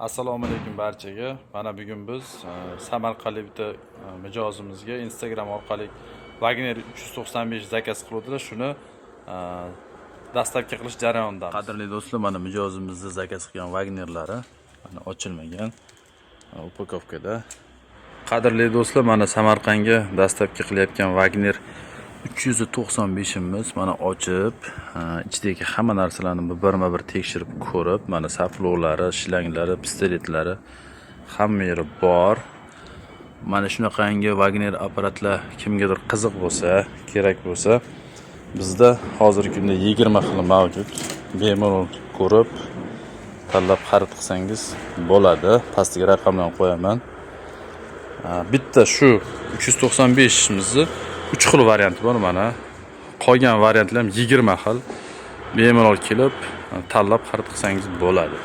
Assalomu alaykum barchaga. Mana bugun biz samarqandlik bitta mijozimizga Instagram orqali Wagner 395 заказ qiluvdilar. Shuni доставка qilish jarayonidamiz. Qadrli do'stlar, mana mijozimizni заказ qilgan Wagnerlari mana ochilmagan, упаковка da. Qadrli do'stlar, mana Samarqandga доставка qilayotgan Wagner 395imiz mana ochib, ichidagi hamma narsalarni birma-bir tekshirib ko'rib, mana saplovlari, shlanglari, pistoletlari, hamma yeri bor. Mana shunaqangi Wagner apparatlar kimgadir qiziq bo'lsa, kerak bo'lsa, bizda hozirgi kunda 20 xil mavjud. Bemalol ko'rib, tanlab xarid qilsangiz bo'ladi. Pastiga raqamlarni qo'yaman. Bitta shu 395imizni 3 xil varianti bor mana. Qolgan variantlar ham 20 xil. Bemalol kelib, tanlab xarid qilsangiz bo'ladi.